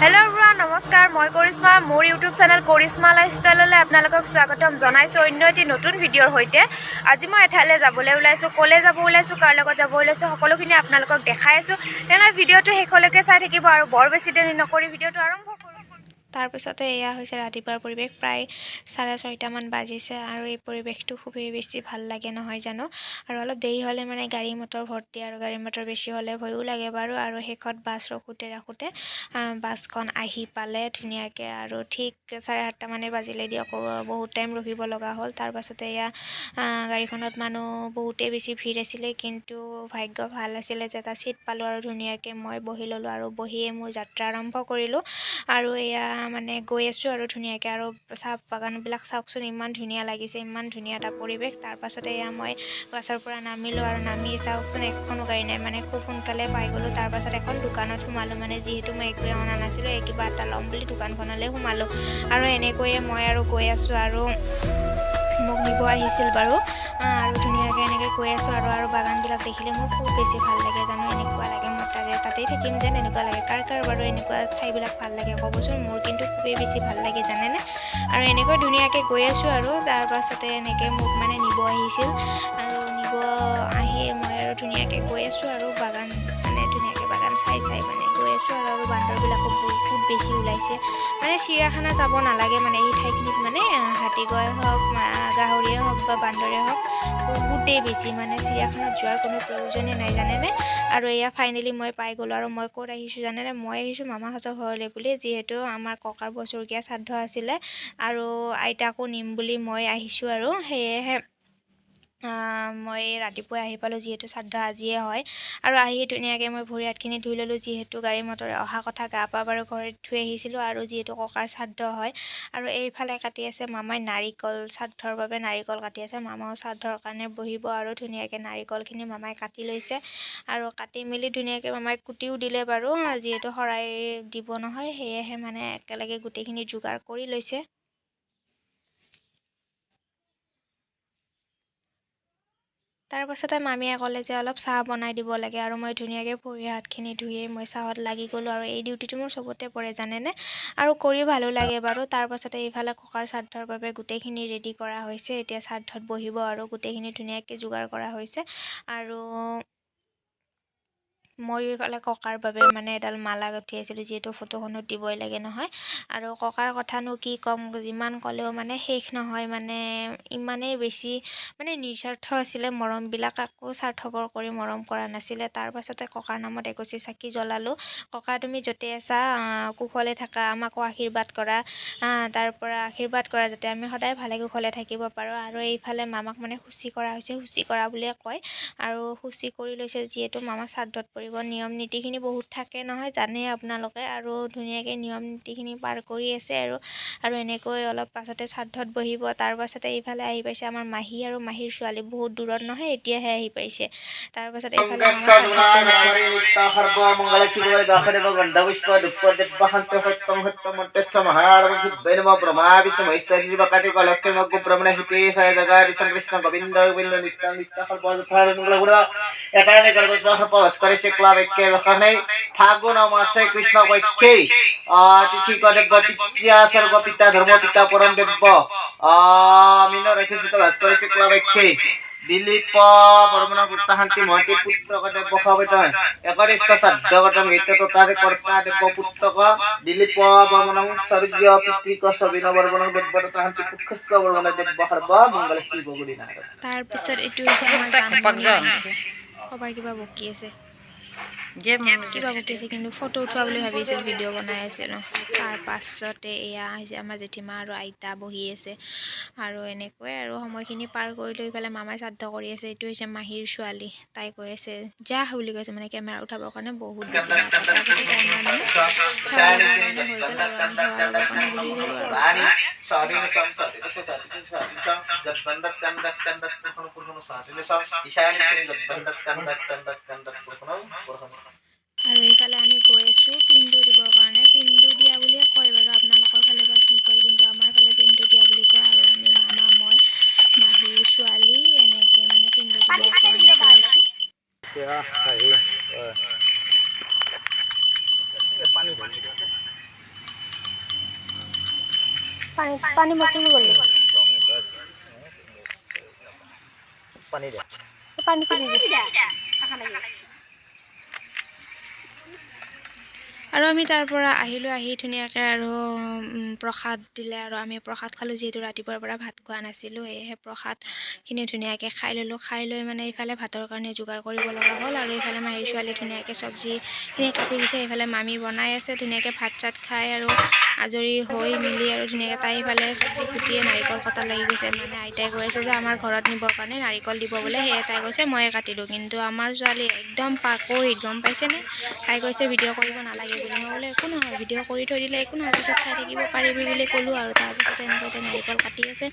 Hello' everyone, নমস্কাৰ। মই কৰিশ্মা, মোৰ ইউটিউব চেনেল কৰিশ্মা লাইফষ্টাইললৈ আপোনালোকক স্বাগতম জনাইছোঁ অন্য এটি নতুন ভিডিঅ'ৰ সৈতে। আজি মই এঠাইলৈ যাবলৈ ওলাইছোঁ। ক'লৈ যাব ওলাইছোঁ, কাৰ লগত যাব ওলাইছোঁ, সকলোখিনি আপোনালোকক দেখাই আছোঁ। তেনেহ'লে ভিডিঅ'টো শেষলৈকে চাই থাকিব আৰু বৰ বেছি দেৰি নকৰি ভিডিঅ'টো আৰম্ভ কৰোঁ। তাৰপিছতে এয়া হৈছে ৰাতিপুৱাৰ পৰিৱেশ। প্ৰায় 6:30মান বাজিছে আৰু এই পৰিৱেশটো খুবেই বেছি ভাল লাগে, নহয় জানো? আৰু অলপ দেৰি হ'লে মানে গাড়ী মটৰ ভৰ্তি আৰু গাড়ী মটৰ বেছি হ'লে ভয়ো লাগে বাৰু। আৰু শেষত বাছ ৰখোঁতে ৰাখোঁতে বাছখন আহি পালে ধুনীয়াকৈ আৰু ঠিক 7:30মানে বাজিলে দিয়ক। বহুত টাইম ৰখিব লগা হ'ল। তাৰপাছতে এয়া গাড়ীখনত মানুহ বহুতেই বেছি ভিৰ আছিলে, কিন্তু ভাগ্য ভাল আছিলে যে এটা ছিট পালোঁ আৰু ধুনীয়াকৈ মই বহি ল'লোঁ আৰু বহিয়ে মোৰ যাত্ৰা আৰম্ভ কৰিলোঁ। আৰু এয়া মানে গৈ আছোঁ আৰু ধুনীয়াকৈ। আৰু চাহ বাগানবিলাক চাওকচোন, ইমান ধুনীয়া লাগিছে, ইমান ধুনীয়া এটা পৰিৱেশ। তাৰপাছতে এয়া মই বাছৰ পৰা নামিলোঁ আৰু নামি চাওকচোন এখনো গাড়ী নাই, মানে খুব সোনকালে পাই গ'লোঁ। তাৰপাছত এখন দোকানত সোমালোঁ, মানে যিহেতু মই একোৱে অনা নাছিলোঁ, এই কিবা এটা ল'ম বুলি দোকানখনলৈ সোমালোঁ। আৰু এনেকৈয়ে মই আৰু গৈ আছোঁ আৰু মোক নিব আহিছিল বাৰু। আৰু ধুনীয়াকৈ এনেকৈ গৈ আছোঁ আৰু আৰু বাগানবিলাক দেখিলে মোৰ খুব বেছি ভাল লাগে, জানো? এনেকুৱা লাগে মই তাৰে তাতেই থাকিম যেন এনেকুৱা লাগে। কাৰ কাৰ বাৰু এনেকুৱা ঠাইবিলাক ভাল লাগে ক'বচোন? মোৰ কিন্তু খুবেই বেছি ভাল লাগে, জানেনে? আৰু এনেকৈ ধুনীয়াকৈ গৈ আছোঁ আৰু তাৰপাছতে এনেকৈ মোক মানে নিব আহিছিল আৰু নিব আহি মই আৰু ধুনীয়াকৈ গৈ আছোঁ আৰু বাগান মানে ধুনীয়াকৈ বাগান চাই চাই মানে গৈ আছোঁ আৰু। আৰু বান্দৰবিলাকো বহুত বেছি ওলাইছে, মানে চিৰিয়াখানা যাব নালাগে, মানে এই ঠাইখিনিত মানে হাতী গঁড় হওক, গাহৰিয়ে হওক বা বান্দৰে হওক, বহুতেই বেছি, মানে চিৰিয়াখানাত যোৱাৰ কোনো প্ৰয়োজনেই নাই, জানেনে? আৰু এয়া ফাইনেলি মই পাই গ'লোঁ। আৰু মই ক'ত আহিছোঁ জানেনে? মই আহিছোঁ মামাহঁতৰ ঘৰলৈ বুলি, যিহেতু আমাৰ ককাৰ বছৰেকীয়া শ্ৰাদ্ধ আছিলে আৰু আইতাকো নিম বুলি মই আহিছোঁ। আৰু সেয়েহে মই ৰাতিপুৱাই আহি পালোঁ, যিহেতু শ্ৰাদ্ধ আজিয়ে হয়। আৰু আহি ধুনীয়াকৈ মই ভৰি হাতখিনি ধুই ল'লোঁ, যিহেতু গাড়ী মটৰে অহা কথা, গা পা বাৰু ঘৰত ধুই আহিছিলোঁ। আৰু যিহেতু ককাৰ শ্ৰাদ্ধ হয়। আৰু এইফালে কাটি আছে মামাই নাৰিকল, শ্ৰাদ্ধৰ বাবে নাৰিকল কাটি আছে। মামাও শ্ৰাদ্ধৰ কাৰণে বহিব আৰু ধুনীয়াকৈ নাৰিকলখিনি মামাই কাটি লৈছে আৰু কাটি মেলি ধুনীয়াকৈ মামাই কুটিও দিলে বাৰু, যিহেতু শৰাই দিব নহয়, সেয়েহে মানে একেলগে গোটেইখিনি যোগাৰ কৰি লৈছে। তাৰপাছতে মামীয়ে ক'লে যে অলপ চাহ বনাই দিব লাগে আৰু মই ধুনীয়াকৈ ভৰি হাতখিনি ধুয়েই মই চাহত লাগি গ'লোঁ। আৰু এই ডিউটিটো মোৰ চবতে পৰে, জানেনে? আৰু কৰি ভালো লাগে বাৰু। তাৰপাছতে এইফালে ককাৰ শ্ৰাদ্ধৰ বাবে গোটেইখিনি ৰেডি কৰা হৈছে। এতিয়া শ্ৰাদ্ধত বহিব আৰু গোটেইখিনি ধুনীয়াকৈ যোগাৰ কৰা হৈছে। আৰু ময়ো এইফালে ককাৰ বাবে মানে এডাল মালা গাঁঠি আছিলোঁ, যিহেতু ফটোখনত দিবই লাগে নহয়। আৰু ককাৰ কথানো কি ক'ম, যিমান ক'লেও মানে শেষ নহয়, মানে ইমানেই বেছি মানে নিস্বাৰ্থ আছিলে মৰমবিলাক, কাকো স্বাৰ্থপৰ কৰি মৰম কৰা নাছিলে। তাৰপাছতে ককাৰ নামত এগছি চাকি জ্বলালোঁ। ককা তুমি য'তে আছা কুশলে থাকা, আমাকো আশীৰ্বাদ কৰা, তাৰ পৰা আশীৰ্বাদ কৰা যাতে আমি সদায় ভালে কুশলে থাকিব পাৰোঁ। আৰু এইফালে মামাক মানে শুচি কৰা হৈছে, শুচি কৰা বুলিয়ে কয়। আৰু শুচি কৰি লৈছে, যিহেতু মামা শ্ৰাদ্ধত পৰিব, নিয়ম নীতিখিনি বহুত থাকে নহয়, জানেই আপোনালোকে। আৰু ধুনীয়াকৈ নিয়ম নীতিখিনি পাৰ কৰি আছে আৰু। আৰু এনেকৈ অলপ পাছতে শ্ৰাদ্ধত বহিব। তাৰ পাছতে এইফালে আহি পাইছে আমাৰ মাহী আৰু মাহীৰ ছোৱালী, বহুত দূৰত নহয়, এতিয়াহে আহি পাইছে। তাৰপাছত এইফালে মামা শ্ৰাদ্ধত বহিছে। ফাগুন মাসে কৃষ্ণ পক্ষে তিথি দেৱ পিতা স্বৰ্গ পিতা ধৰ্ম পিতা পৰম দেৱ মীন ৰাশি ভাস্কৰ শুক্ল পক্ষে দিলীপ বৰ্মন শান্তি মহতি পুত্ৰক দেৱ সবিত একনিষ্ঠ শ্ৰাদ্ধগত মৃত তথাপি কৰ্তা দেৱ পুত্ৰক দিলীপ বৰ্মন স্বৰ্গীয় পিতৃক সবিন বৰ্মন দেৱ শান্তি পুক্ষস্ব বৰ্মন দেৱ সৰ্ব মংগল শিৱ গুৰি নাৰায়ণ। তাৰপিছত এইটো হৈছে আমাৰ জানমণি, কবাৰ কিবা বকি আছে, কিবা বকি আছে, কিন্তু ফটো উঠোৱা বুলি ভাবিছিল, ভিডিঅ' বনাই আছে ন। তাৰ পাছতে এয়া হৈছে আমাৰ জেঠীমা আৰু আইতা বহি আছে। আৰু এনেকৈ আৰু সময়খিনি পাৰ কৰি লৈ পেলাই মামাই শ্ৰাদ্ধ কৰি আছে। এইটো হৈছে মাহীৰ ছোৱালী, তাই কৈ আছে যা বুলি কৈছে, মানে কেমেৰা উঠাবৰ কাৰণে বহুত বেছি। তাৰপিছতে আমাৰ মানে সেৱা ল'বৰ কাৰণে হৈ গ'ল আৰু আমি সেৱা ল'বৰ কাৰণে বহি গ'লোঁ। আৰু আৰু এইফালে আমি গৈ আছোঁ পিণ্ড দিবৰ কাৰণে। পিণ্ড দিয়া বুলিয়ে কয় বাৰু, আপোনালোকৰ ফালে বা কি কয়, কিন্তু আমাৰ ফালে পিণ্ড দিয়া বুলি কয়। আৰু আমি মামা, মই, মাহীৰ ছোৱালী এনেকৈ মানে পিণ্ড দিবৰ কাৰণে গৈ আছোঁ। পানী ঢালি দিওঁ। পানী পানী মতিব গ'লি পানী দে পানীটো দি দে। আৰু আমি তাৰ পৰা আহিলোঁ, আহি ধুনীয়াকৈ আৰু প্ৰসাদ দিলে আৰু আমি প্ৰসাদ খালোঁ। যিহেতু ৰাতিপুৱাৰ পৰা ভাত খোৱা নাছিলোঁ, সেয়েহে প্ৰসাদখিনি ধুনীয়াকৈ খাই ল'লোঁ। খাই লৈ মানে ইফালে ভাতৰ কাৰণে যোগাৰ কৰিব লগা হ'ল। আৰু এইফালে মাহীৰ ছোৱালী ধুনীয়াকৈ চব্জিখিনি কাটি দিছে, এইফালে মামী বনাই আছে ধুনীয়াকৈ। ভাত চাত খাই আৰু আজৰি হৈ মিলি আৰু ধুনীয়াকৈ তাই ইফালে চব্জি কুটিয়ে নাৰিকল কটা লাগি গৈছে। মানে আইতাই কৈ আছে যে আমাৰ ঘৰত নিবৰ কাৰণে নাৰিকল দিব বোলে, সেয়ে তাই কৈছে ময়ে কাটি দিওঁ। কিন্তু আমাৰ ছোৱালী একদম পাকৈত, গম পাইছেনে? তাই কৈছে ভিডিঅ' কৰিব নালাগে বুলি। মই বোলে একো নহয়, ভিডিঅ' কৰি থৈ দিলে একো নহয়, পিছত চাই থাকিব পাৰিবি বুলি ক'লোঁ। আৰু তাৰপিছত এনেকৈ তাই নাৰিকল কাটি আছে।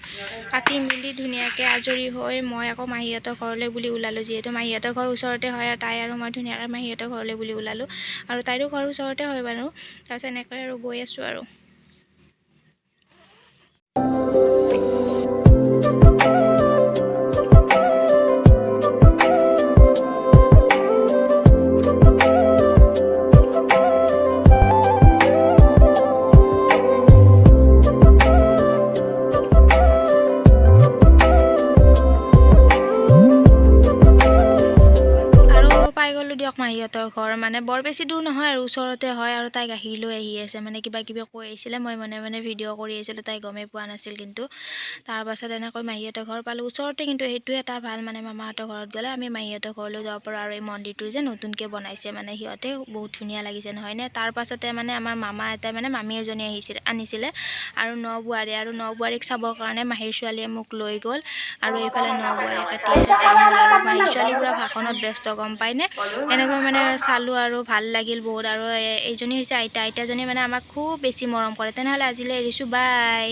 কাটি মেলি ধুনীয়াকৈ আজৰি হৈ মই আকৌ মাহীহঁতৰ ঘৰলৈ বুলি ওলালোঁ। যিহেতু মাহীহঁতৰ ঘৰ ওচৰতে হয়, আৰু তাই আৰু মই ধুনীয়াকৈ মাহীহঁতৰ ঘৰলৈ বুলি ওলালোঁ। আৰু তাইৰো ঘৰ ওচৰতে হয় বাৰু। তাৰপিছত এনেকৈ আৰু গৈ আছোঁ আৰু। আৰু পাই গ'লোঁ দিয়ক মাহীহঁতৰ ঘৰ, মানে বৰ বেছি দূৰ নহয় আৰু ওচৰতে হয়। আৰু তাই গাখীৰ লৈ আহি আছে, মানে কিবা কিবি কৈ আহিছিলে, মই মনে মনে ভিডিঅ' কৰি আছিলোঁ, তাই গমেই পোৱা নাছিল কিন্তু। তাৰপাছত এনেকৈ মাহীহঁতৰ ঘৰ পালোঁ ওচৰতে। কিন্তু সেইটোৱে এটা ভাল, মানে মামাহঁতৰ ঘৰত গ'লে আমি মাহীহঁতৰ ঘৰলৈ যাব পাৰোঁ। আৰু এই মন্দিৰটো যে নতুনকৈ বনাইছে মানে সিহঁতে, বহুত ধুনীয়া লাগিছে নহয়নে? তাৰপাছতে মানে আমাৰ মামা এটাই মানে মামী এজনী আহিছিল, আনিছিলে আৰু ন বোৱাৰী, আৰু ন বোৱাৰীক চাবৰ কাৰণে মাহীৰ ছোৱালীয়ে মোক লৈ গ'ল। আৰু এইফালে ন বোৱাৰী কাটি আছে তামোল, আৰু মাহীৰ ছোৱালী পূৰা ভাষণত ব্যস্ত, গম পায়নে? এনেকৈ মানে চালোঁ আৰু ভাল লাগিল বহুত। আৰু এইজনী হৈছে আইতা, আইতাজনী মানে আমাক খুব বেছি মৰম কৰে। তেনেহ'লে আজিলৈ এৰিছোঁ, বাই।